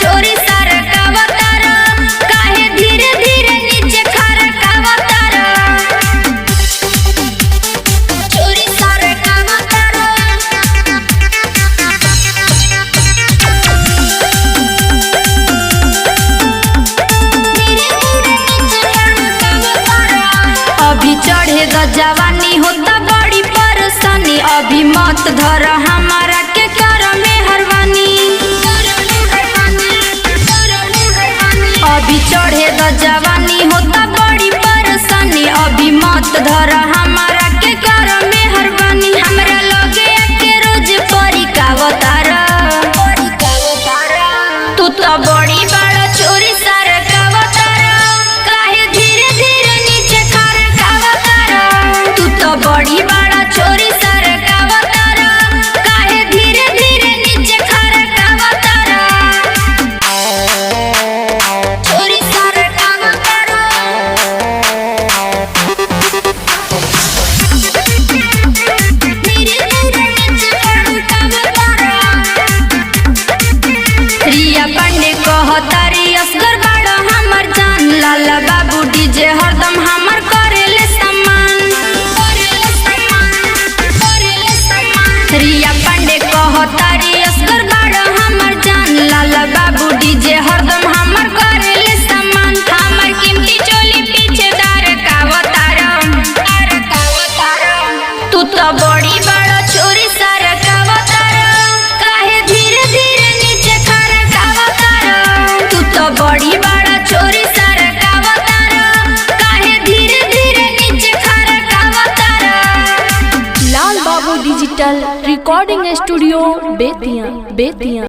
चोरी सरकावतारा, काहे धीरे धीरे नीचे खरकावतारा। चोरी सरकावतारा। अभी चढ़े द जवानी होता बड़ी परेशानी, अभी मत धर हमारा के कर मेहरबानी। अभी चढ़े द जवानी होता बड़ी परेशानी, अभी मत धर हमारा के कर मेहरबानी। हमरा लगे के रोज परिकावतारा, तू तो बड़ी बड़ा चोरी सरकावतारा, काहे धीरे धीरे नीचे खरकावतारा। तू तो बड़ी बड़ा चोरी सरकावतारा, काहे धीरे धीरे नीचे खरकावतारा। चोरी सरकावतारा। धीरे धीरे नीचे खरकावतारा। रिया पांडे कहतारी असगर बाड़ा हमर जान, लाला बाबू डीजे हरदम हमर करेले सम्मान। रिया पांडे कहतारी असगर बाड़ा हमर जान, लाला बाबू डीजे हरदम हमर करेले सम्मान। हमर कीमती चोली पीछे दार कावतारा, तू तो बड़ी बड़ा चोरी सरकावतारा, काहे धीरे धीरे नीचे खरकावतारा। तू तो बड़ी बड़ा चोरी सरकावतारा, काहे धीरे धीरे नीचे खरकावतारा। Lal Babu digital recording studio, Bettiah, Bettiah.